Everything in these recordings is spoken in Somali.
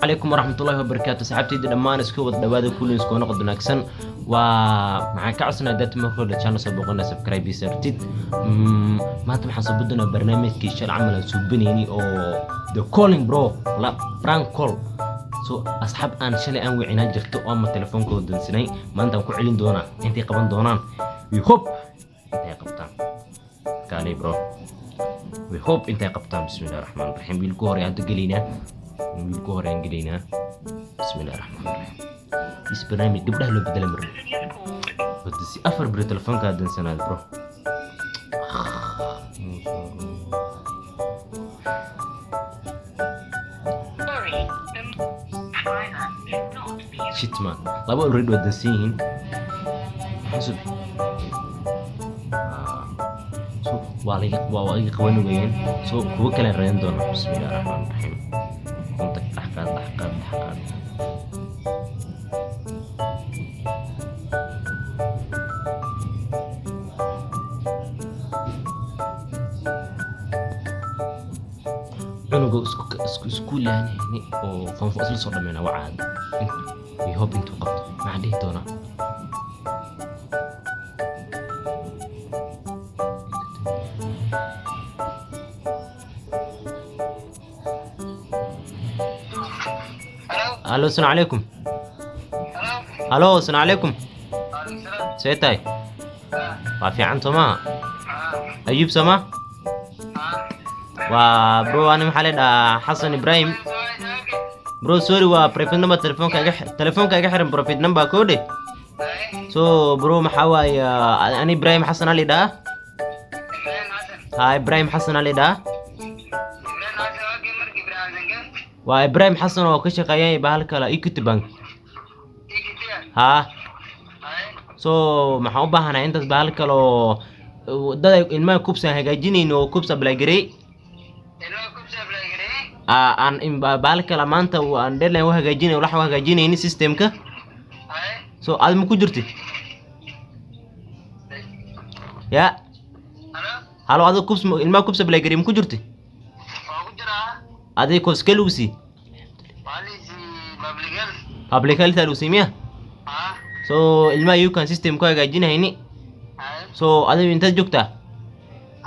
Calaykum waraxmatullaahi wabarakaatu. Saxaabtayda dhammaan, isku wada dhawaada, kulli isku noqod wanaagsan. Waa maxaan ka codsanaa dad marka hore channel soo boqona, subscribe sartid. Maanta waxaan soo badinaa barnaamijkii shal camal aan suubinayni oo the calling, bro, la prank call. So asxaab aan shalay aan wicinaa jirto oo ama telefoonkooda dansanay, maanta aan ku celin doonaa intay qaban doonaan. We hope intay qabtaan. Kaalay, bro, we hope intay qabtaan. Bismillahi raxmaan raxiim. Wiilku hore hadda gelaynaa, wiilku hore aan gelaynaa. Bismillahi raxmaan raxiim. Is barnaamij gabdhaha loo bedela mar wada si 4 beri telefoonkaa dansanaad, bro. Sorry, the subscriber is not the Shit, man, laba already waa dansan yihiin. Maxaa subi? So waa iga qaban wayeen, so kuwo kale raadin doona. Bismillahi raxmaan raxiim. Contact, dhexqaad, dhexqaad, dhexqaad. Cunuga isku iskuul yahanayni oo form four isla soo dhameyna wacaad. We hope intuu qabto. Maxaan dhihi doonaa? Hello? Alo, asalaamu calaykum. Hello? Alo, asalaamu calaykum. Alaikum salam. See tahay? Waa fiican, soo maaha? Ayuub, soo ma? Waa bro, ani maxaa la dhahaa, Xasan Ibrahim, bro. Sorry, waa private number, telefoonka iga xiran, private number koodhe. So bro, maxaa waaye, ani Ibrahim Xasan ali dhahaa. Ibrahim Hassan. Ha, Ibrahim Xasan ali dhahaa. Ibrahim Hassan, waa kii markii Ibrahim Hassan kee? Waa Ibrahim Xasan oo ka shaqeeyay bahalka la Equity Bank. Equity. Ha. Ay. So maxaan u baahanahay intaas bahal kale oo dad ay ilmaha KUCCPS aan hagaajinayno oo KUCCPS apply gareey. Ilmaha KUCCPS apply gareey? Aan bahal kale maanta aan deadline u hagaajinay, wax u hagaajinayni systemka. Ay. So aad ma ku jirtid ya? Hello? Halo, adiga KUCCPS ilmaha KUCCPS apply gareey ma ku jirtid? Waa ku jiraa. Adiga course-kee lagu sii? Waa liisi public health. Public health aa lagu sii miya? Ah. So ilmaha UCAN system ku hagaajinayni. Ay. So adiga intaad joogtaa?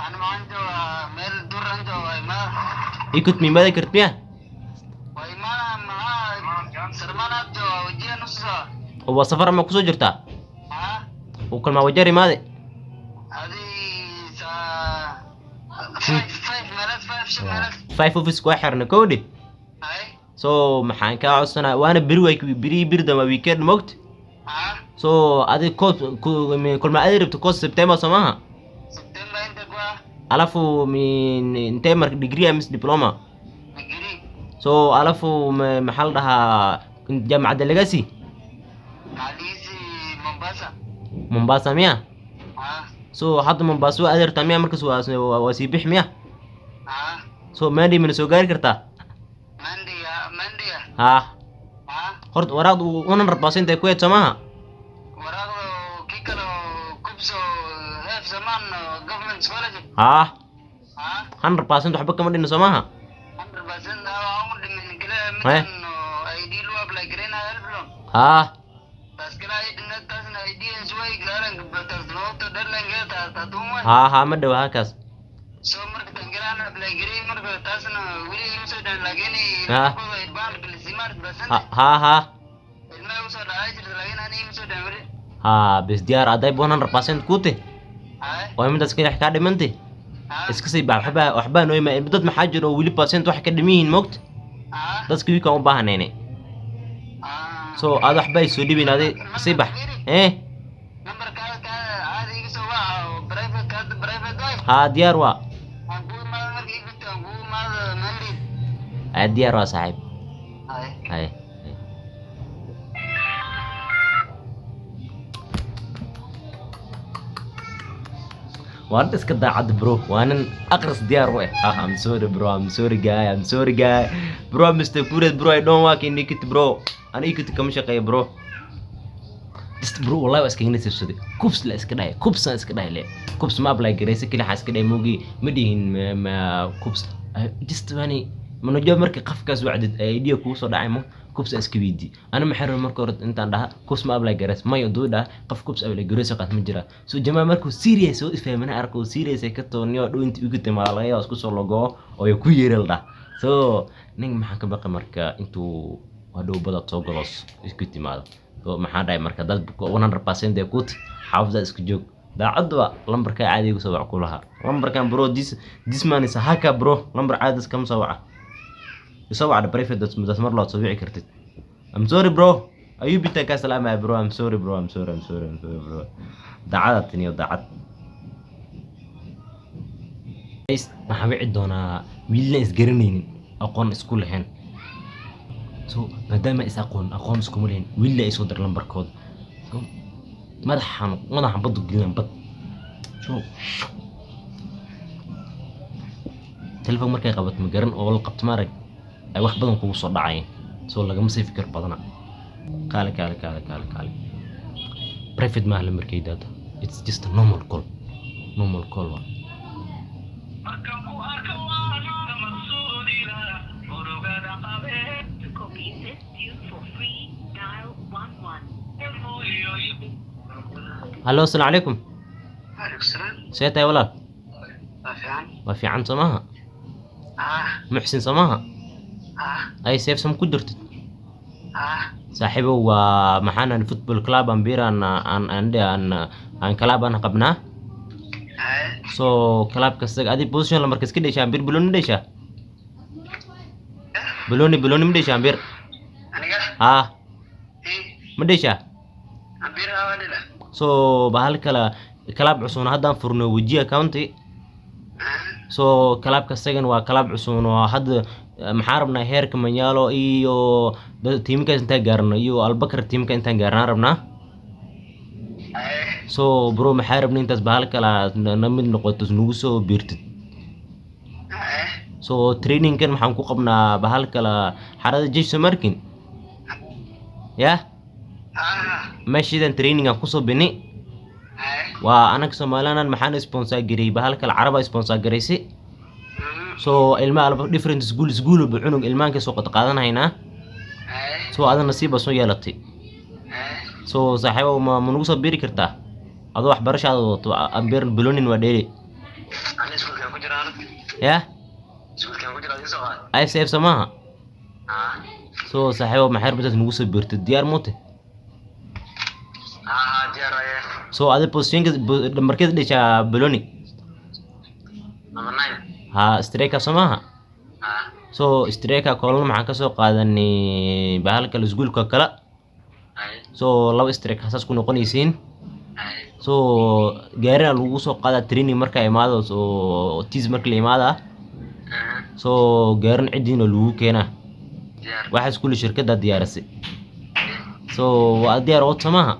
Ana maxaan joogaa meel duran joogaa imaada. Equity ma imaadi kart miya? Waa imaada, maxaa sarmanaad joogaa wajiya nusa. Oo waa safar ama kusoo jirtaa? Ah. Oo kalmaa wajar imaade. Adi sa 5 5 meelaad, 5 shan meelaad. 5 office waa xirna kowdhi. Ay. So maxaan kaa codsanaa, waana beri, way beri, beri damba weekend mogt. Ah. So adiga course kulma adi rabto course September, soo maaha? September inta kuwa. Alafu min intee marka, degree amis diploma? Degree. So alafu maxaa la dhahaa, jaamacadda laga sii? Maxaa Mombasa. Mombasa miya? Ah. So hadda Mombasa waa aadi rabtaa miya? Markas waa sii bix miya? Ah. So Monday mana soo gaari kartaa? Monday, Monday. Ha. Ah. Horta waraaqdu 100% ay ku eed, soo maaha? Waraaqda kii kale oo KUCCPS heef samaan government scholarship. Ha. Ah. 100% waxba kama dhina, soo maaha? 100% aan u dhimin kale. Eh? Midan oo ID loo apply gareynaya, HELB loan. Ha. Taas kale ay dhina, taasna ID way gaaran, taas noqoto deadline geeda taas taatuun way. Ha ha, ma dhowa halkaas. So marka tan kale aan apply gareey, marka taasna weli ima soo dhahin, laakiin Ah. bahalka lisimaar percent. Ha ha ha. Ilmaha usoo dhacay jirta, laakiin ani ima soo dhahin weli. Ha, bes diyaar aday 100% kuute. Ay. Oo midaas kale kaa dhimantay. Ah. Iska sii bax, waxbaa noo imaa. Dad maxaa jiro oo weli percent wax ka dhiman yihiin moogta. Ah. Dadka wiikaan u baahanayne. Ah. So aad waxba ay soo dhibin, adi sii bax eh. Numberkaada kaa caadi iga soo waca oo private kaada, private way. Ha, diyaar waa. Aan kugu imaado marka ii aan kugu imaado Monday. Aa, diyaar waa, saaxiib. Ay. Hay. Waa nin iska daacad, bro, waa nin aqris diyaar u eh. Ah, I'm sorry, bro, I'm sorry, guy, I'm sorry, guy, bro. Mr. Kuret, bro, I don't work in Equity, bro. Ana Equity kama shaqeeyo, bro. Just, bro, wallahi waa iskaga nasibsaday. KUCCPS la iska dhahay, KUCCPS aan iska dhahay le, KUCCPS ma apply garaysa keli, waxaan iska dhahay moogi, ma dhihin ma KUCCPS. Just wani Manajoo marka qofkaas wacdid idea kugu soo dhacay, ma KUCCPS iska weydii. Ana maxay rabay marka hore intaan dhaha KUCCPS ma apply gareys mayo duu dhaha qof KUCCPS apply gareys qaat ma jira. So jamaa markuu serious oo isfahmana arko, serious ay ka tooniyo dhow intii ugu timaado laga yaabo isku soo logo oo ay ku yeeral dhah. So nin maxaan ka baqay marka intuu hadhow bada soo galos isku timaado. So maxaa dhahay marka dad 100% ee kuut xaafada isku joog daacadba lambarka caadiga soo wac ku lahaa lambarkan. Bro, this man is a hacker, bro. Lambar caadi iskama soo waca, isoo wacda private das mar lood soo wici kartid. I'm sorry, bro. Ayuu bitaa kaa salaamaya, bro. I'm sorry, bro. I'm sorry, I'm sorry, I'm sorry, bro. Daacada tiniyo daacad. Guys, waxaan wici doonaa wiilna isgaranaynin, aqoon isku lahayn. So maadaama is aqoon aqoon iskuma lahayn, wiilna ay soo dir lambarkooda. So madaxan madaxan badu gelina bad. So telefoon markay qabato ma garan oo la qabto maarag ay wax badan kugu soo dhacayeen. So lagama sii fikir badana. Kaale, kaale, kaale, kaale, kaale. Private maaha lambarkayda hadda. It's just a normal call, normal call waa. Markaan ku arko waan maqsuudina murugada qabee. To copy this tune for free, dial 11. Hallo, asalaamu calaykum. Waalaikum salaam. See tahay, walaal? Waa fiican. Waa fiican soo maaha? Ah. Muxsin soo maaha? Ah. Ay seefsam ku jirtid? Ah. Saaxiibow, waa maxaanan football club aan bir aan aan aan aan aan club aan qabnaa. Haye. So clubka isaga adi position lambarka iska dheshaa bir buloni dheshaa buloni buloni ma dheshaa bir? Aniga? Ah. Eh. Ma dheshaa? Ambir hawadila. So bahal kale club cusubna haddaan furno Wajir County. Ah. So clubka isagan waa club cusub oo hadda maxaan rabnaa heerka Manyalo iyo tiimkaas intaan gaarno iyo Albakar tiimka intaan gaarnaan rabnaa. Haye. So bro, maxaa rabnay intaas bahal kale aad na mid noqoto nagu soo biirtid. Haye. So trainingkan maxaan ku qabnaa bahal kale xarada jesh markin yah. Ah. Meeshiidan training aan kusoo bini. Haye. Waa anaga Somaliland maxaan sponsor gareeyay bahal kale caraba sponsor garaysay. So ilmaha alba different school school ba cunug ilmaanka soo qad qaadanhaynaa. Haye. So ada nasiib baa soo yeelatay. Haye. So saaxiibo, ma nagu soo biiri kartaa adoo waxbarashaada wadato ambeer balonin waa dheeli? Ani iskuulkaan ku jiraa. Yah. Iskuulkaan ku jiraa, soo qaad. ICF soo maaha? Ah. So saaxiibo, maxay rabtaas nagu soo biirtid? Diyaar muute? Ah, ah, diyaar waaye. So adi positionka lambarkeeda dheshaa baloni? Number 9. Ha, striker soo maaha? Ah. So striker kolna maxaan kasoo qaadanay bahal kale iskuulka kale. Haye. So laba striker saas ku noqonaysiin. Haye. So gaarina lagu soo qaadaa training marka imaado, so tiis marka la imaada. Ah. So gaarin cidiina lagu keenaa. Diyaar. Waxaas kulli shirkaddaa diyaarisay. So waa diyaar ood soo maaha?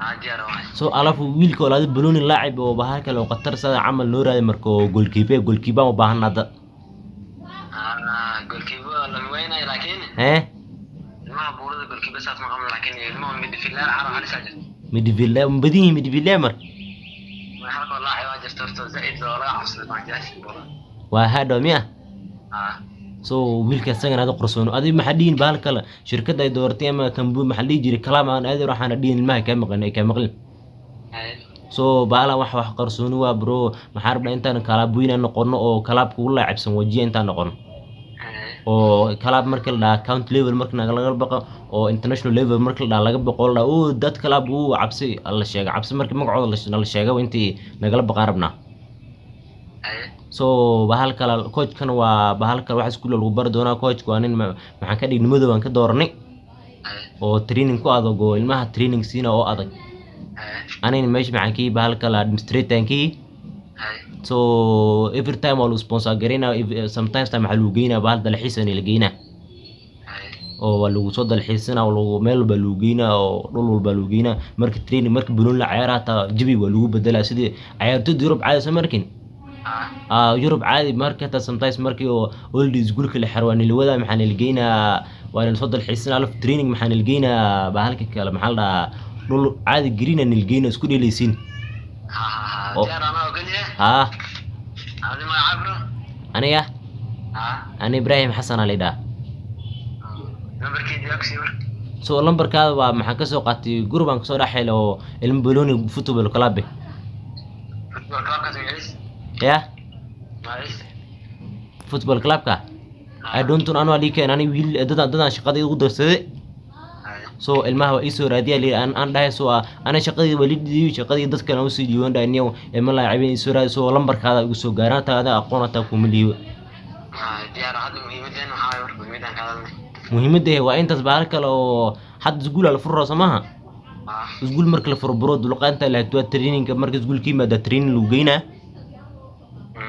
Ah, diyaar waaye. So alafu wiilka walaada balooni laacib oo bahal kale oo khatar sada camal noo raadi marka oo goalkeeper, goalkeeper u baahan hadda. Ah, goalkeeper lama weynayo laakiin ilmaha buurada goalkeeper saas ma qabno, laakiin ilmaha midfielder caro halis aa jirta. Midfielder ma badan yihiin midfielder mar? Halkoo laacib aa jirta horta zaid oo laga cabsado macajaasha buurada. Waa hadhow miya? Ah. So wiilka isagana ada qarsoon adi maxaa dhihin bahal kale shirkadda ay dooratay ama kambu maxaa dhihi jiray kalaam aan aadi waxaana dhihin ilmaha kaa maqan ay kaa maqlin. Haye. So bahala wax qarsooni waa, bro. Maxaa rabnaa intaan kalaabooyin aan noqono oo kalaabka ugu laacibsan Wajiya intaan noqono. Haye. Oo kalaab marka la dhaha county level marka laga baqo oo international level marka la dhaha laga baqo, la dhaha oo dad kalaab uu cabsi la sheega cabsi marka magacooda la sheego intii nagala baqaan rabnaa. Haye. So bahal kale coachkana waa bahal kale waxa iskuul lagu bari doonaa. Coachka waa nin maxaan ka dhigni madow aan ka dooranay. Haye. Oo training ku adag oo ilmaha training siina oo adag. Haye. Anigana meesha maxaan kii bahal kale administrator kii. Haye. So every time waa lagu sponsor gareynaa. Sometimes time waxaa lagu geynaa bahal dalxiis la geynaa. Haye. Oo waa lagu soo dalxiisanaa oo lagu meel walba lagu geynaa oo dhul walba lagu geynaa marka training marka banooni la ciyaara hataa jawi waa lagu bedelaa sidii ciyaartoyda Yurub caadi soo markin. Ah. Ah, Yurub caadi marka hataa sometimes markii oo old iskuulka la xiro waa nilwada maxaa nila geynaa waa nila soo dalxiisanaa alaf training maxaa nila geynaa bahalka kale maxaa la dhahaa dhul caadi green nila geynaa isku dheelaysiin. Ha ha ha. Oh. Diyaar anaa ogolyahay. Haa. Adi magaca, bro? Aniga. Ah. Ani Ibraahim Xasan aa laydhaha. Nambarkeedii yaa ku sii marka. So lambarkaada waa maxaan kasoo qaatay group aan kasoo dhex helay oo ilmo Boloni Football Club. Football clubkaas magaciis? Ya. Magaciis? Football clubka I don't know, anaa lii keen ani wiil dadaan shaqada igu darsaday. So ilmaha waa iisoo raadiya li aan dhahay. So ana shaqadii waa lidii shaqadii dadkan aan usii dhiiban dhahay, niyow ilma laacibin iisoo raadi. So lambarkaada igu soo gaaraan taa ada aqoon hataa kuma liibo. Diyaar. Hadda muhiimadeen waxaa waaye marka muhiimadaan ka hadalnay. Muhiimadda waa intaas bahal kale oo hadda iskuul la furo, soo maaha? Ah. Iskuul marka la furo, bro, dulqaanta lahayd waa traininga. Marka iskuulka yimaada training lagu geynaa.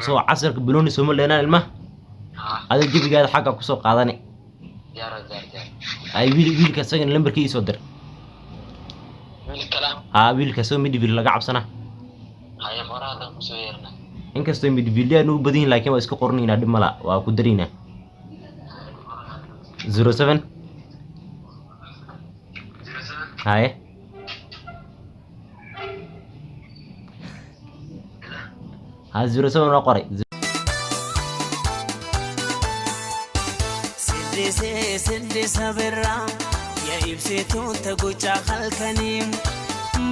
So casarka bilowni sooma leenaan ilmaha. Adiga gebigaada xagga kusoo qaadani. Diyaar, diyaar, diyaar. Ay wiilka isagana lambarkii soo dir. Wiil kale? Haa, wiilka soo midfield laga cabsana. Haye, qoraha haddaan kusoo yeerna. Inkastoo midfieldyaan ugu badan yihiin, laakiin waa iska qornaynaa, dhib mala, waa ku daraynaa. 07. 07. Haye, ha, 07 waa qoray. Siddisee siddisa birraa yaa ibsitoota gochaa halkanii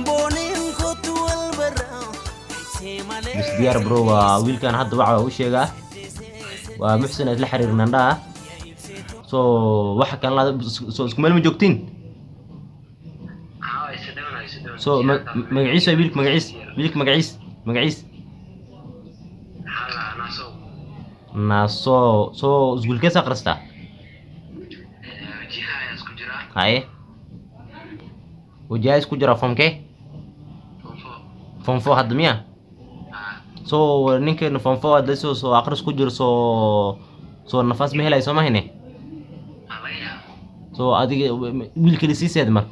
booneen kootu wal barraa ibsee malee. Bas, diyaar bro. Waa wiilkan hadda waxa u sheegaa waa Muxsin, isla xiriirnaan dhaha. So waxa kan la so isku meel ma joogtiin? Haa, isa dhawan, isa dhawan. So magaciisa wiilka, magaciis wiilka, magaciis, magaciis? Hala naso. Naaso. So iskuulkees akhristaa? Jiha ayaa isku jira. Haye, wajaha isku jira, formkee? Form 4. Form 4 hadda miya? Ah. So ninkan form 4 hadda soo akhris ku jiro, soo nafaas ma helayo, soo ma hine? Aa, laga yaaba. So adiga wiilka la sii seed mar.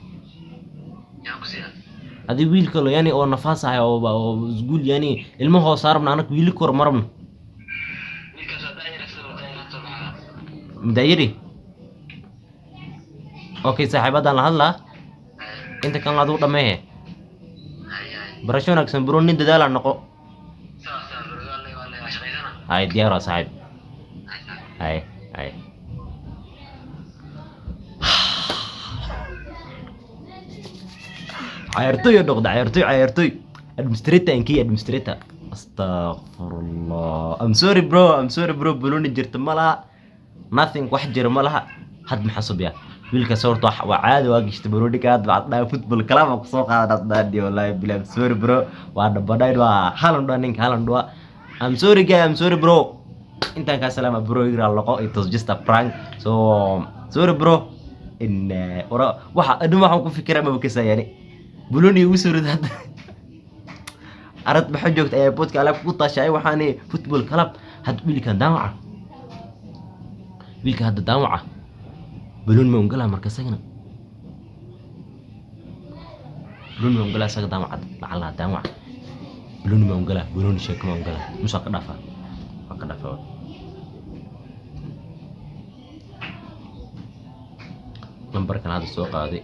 Yaa ku siiya? Adiga wiil kalo yani oo nafaas ahay oo iskuul yani ilmo hoos rabna anag, wiili kor ma rabno. Wiilkaas waa daayar, sida daayar soo baxaa. Mudayiri, okay, saaxiibadaan la hadlaa. Inta kalena adigu dhameehe. Haye, haye. Barasho wanaagsan bro, nin dadaala noqo. Saas saa bro, waa shaqaysana. Hay, diyaar waa saaxiib. Haye. Hay, hay. Cayaartoy oo noqda cayaartoy, cayaartoy, administrator inkii administrator. Astaqfirullah, I'm sorry bro, I'm sorry bro. Buloni jirta ma laha, nothing, wax jira ma laha. Had maxaa subiya wiilka sawirta waa caadi, waa gishta baroodhika aad baa dhahay football club ku soo qaadan dhaadi. Wallahi bilaa, I'm sorry bro, waa dhabadhayn, waa halan dhaa ninka halan dhaa. I'm sorry guy, I'm sorry bro. Intaan kaa salaama bro, igra loqo. It was just a prank, so sorry bro. In wara waxa adun waxaan ku fikiraa maba kasaa yani buloni ugu soo riday hadda. Arad maxaa joogta airportka, alaab ku taashay, waxaan football club. Had wiilkan daawaca, wiilka hadda daawaca buloni ma ungalaa marka isagana buloni ma ungalaa, isaga daawaca lacala daawaca buloni ma ungalaa, buloni sheeko ma ungalaa, musa ka dhaafaa, waa ka dhaafaa. Lambarkan hadda soo qaaday.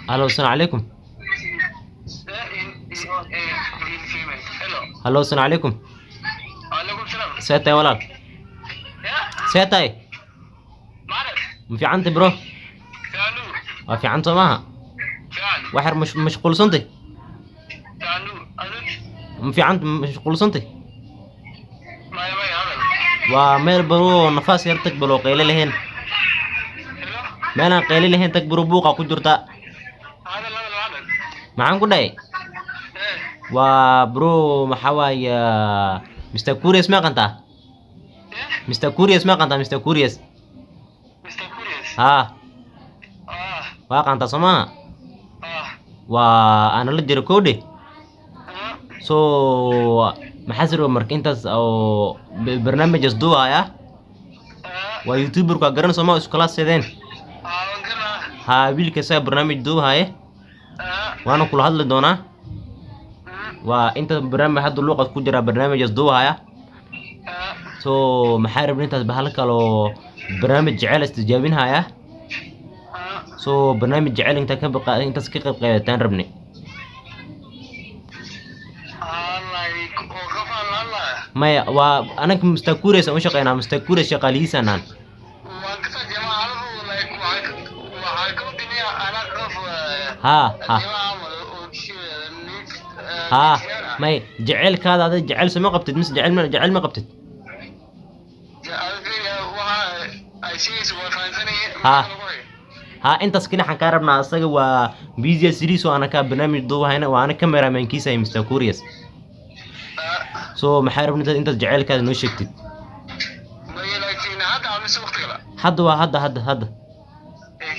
Halo, asalaamu calaykum. Halo, asalaamu calaykum. See tahay walaal? See tahay? Ma fiicantay bro? Waa fiican soo maaha? Wax yar mashquulsantay? Ma fiicanta, mashquulsantay? Waa meel bro nafaas yar tag baloo qayle lahayn, meelaan qayle lahayn tag bro, buuqa ku jirta. Maxaan ku dhahay? Waa bro, maxaa waaye, Mr Curious ma qantaa? Mr Curious ma qantaa? Mr Curious haa, waa qantaa soo maaha? Waa ana la jiro kowdhe. So maxaa siro marka intaas oo barnaamijkaas duuhaya waa youtuberka garan soo maa, isku kala seedeen. Haa, wiilka isaga barnaamij duuhaya waana kula hadli doonaa. Waa inta barnaamij hadda luuqad ku jira, barnaamijkaas duuhaya. So maxaa rabin intaas bahal kaloo barnaamij jecel istijaabinhaya. So barnaamij jecel inta ka baqa intaas ka qayb qaadataan rabni. Qofaan la hadlaya? Maya, waa anaga Mr Cures aan u shaqeynaa, Mr Cures shaqaalihiisanaan. Waan kasoo jamaa anigu, like waxaa ka wadinaya anaa qof Ha ha. jamaa camal oo Ha, may, jaceylkaada ada jecel soma qabtid mise jecel ma qabtid? Waxa ay sheegaysa waa fahansanaya. Ha. Ha, intaas kali waxaan kaa rabnaa. Asaga waa busy series oo ana ka barnaamij duubahayna, waa ana cameramankiisa ay Mr Curious. So maxay rabnaa intaas jaceylkaada noo sheegtid. Maya, laakiin hadda mise waqti kale? Hadda, waa hadda, hadda, hadda.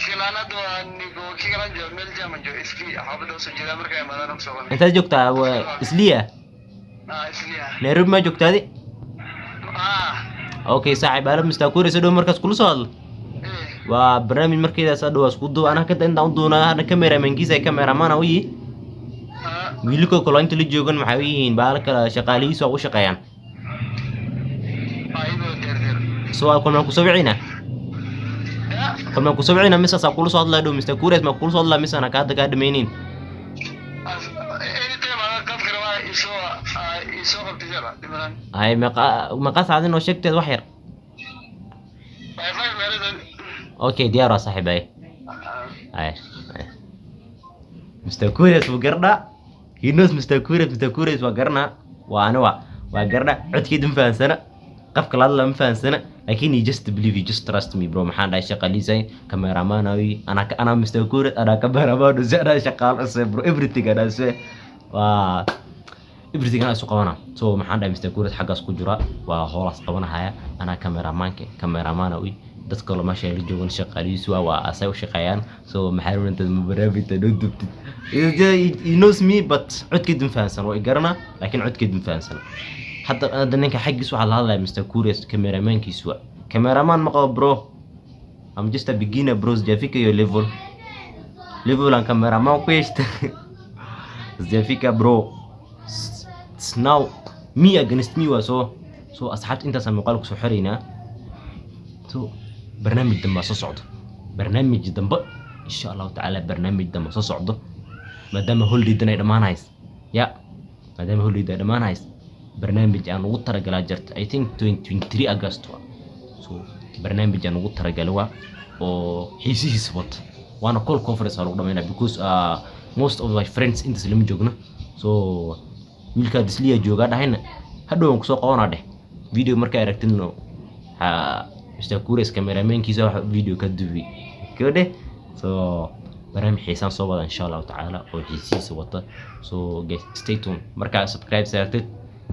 Kilaan hadda waa nigo kigalan joogo meel jaaman joogo, iski xaafadda usoo jeedaa, markaa imaadaan kusoo qonay. Intaad joogtaa? Waa Isliya? Ah, Isliya. Nairobi ma joogtaadi? Ah. Okay saaxiib, ala Mr Curious dhow markaas kula soo hadlo. Waa barnaamij markeedaas hadhow waa isku duub anaa kada intaan u duunaa ana cameramankiisa ay cameraman u yihi. Wiilalkoo kale inta la joogan maxay u yihiin baala kale, shaqaalihiisu waa u shaqeeyaan. Ayadoo deerdeer. So kulmaan kusoo wicina? Ya. Kulmaan kusoo wicina mise asaa kula soo hadlaa dhow? Mr Curious ma kula soo hadlaa mise ana ka hadda kaa dhamaynin? Anytime adaa qadka rabaa isoo qabtay jara dhimanan. Hay, meeqa meeqa saacad inoo sheegteed wax yar? 5 meeladan. Okay, diyaar waa saaxiib. Ay ay ay, Mr Curious wuu garanaa. He knows Mr Curious. Mr Curious waa garanaa, waa ani, waa garanaa. Codkeeda ma fahansana, qofka la hadla ma fahansana, laakiin he just believe, he just trust me, bro. Maxaan dhahay, shaqaliisay cameraman awi anaa anaa Mr Curious, anaa cameraman use, anaa shaqaalo use, bro. Everything anaa use, waa everything anaa isu qabana. So maxaan dhahay, Mr Curious xaggaas ku jira, waa hoolaas qabanahaya, anaa cameramanka, cameraman awi. Dad kale meesha la joogan shaqaalihiisu waa asay u shaqeeyaan. So maxay rabaan intaad barnaamijta noo dubtid? He knows me, but codkeedu ma fahansan. Waa i garanaa, laakiin codkeedu ma fahansan. Hadda ninka xaggiis waxaa la hadlaya Mr Curious cameramankiisu. Waa cameraman ma qabo, bro. I'm just a beginner, bro. Sijafika iyo level aan cameraman ku yeeshta sijafika, bro. It's now me against me. Waa so asxaabta, intaasaan muuqaal kusoo xiraynaa. So barnaamij dambe soo socdo, barnaamij dambe insha Allahu tacaala, barnaamij dambe soo socdo, maadaama holidaydan ay dhammaanahays ya, maadaama holiday ay dhammaanahays, barnaamij aan ugu talagalaa jirta, I think 2023 August wa. So barnaamij aan ugu talagalay waa oo xiisihiisa wata, waana call conference aa lagu dhamaynaa, because most of my friends intaas lama joogno. So wiilkaa Disliya joogaa dhahayna, hadhow aan kusoo qabanaa dheh video. Markaa aragtidno ha Mr Curious cameramankiisa wax video ka dubi gabadhe. So barnaamij xiisaan soo wada insha Allahu tacaala oo xiisihiisa wata. So guys, stay tuned. Markaa subscribe saartid,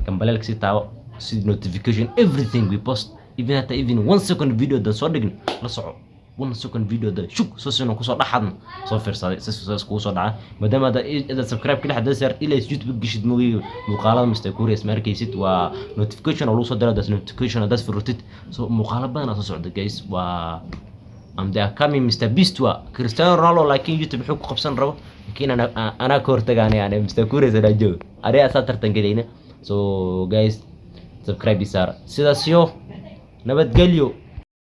gambaleelka si taabo, si notification everything we post, even hata even one second video dan soo dhigno la soco. One second video dan shug soo sino kusoo dhaxadno, soo fiirsaday si kugu soo dhaca, maadaama hada subscribe kali hadaa saart ilaa YouTube geshid moogiyo muuqaalada Mr Curious ma arkaysid. Waa notification oo lagu soo diro, hadaas notification hadaas furutid. So muuqaalo badan aa soo socda, guys. Waa I'm the coming Mr Beast, waa Cristiano Ronaldo, laakiin YouTube wuxuu ku qabsan rabo, laakiin anaa ka hortagaanay, ani Mr Curious anaa joog, aniga asaa tartan gelayna. So guys, subscribe isaar. Sidaas yo nabadgelyo.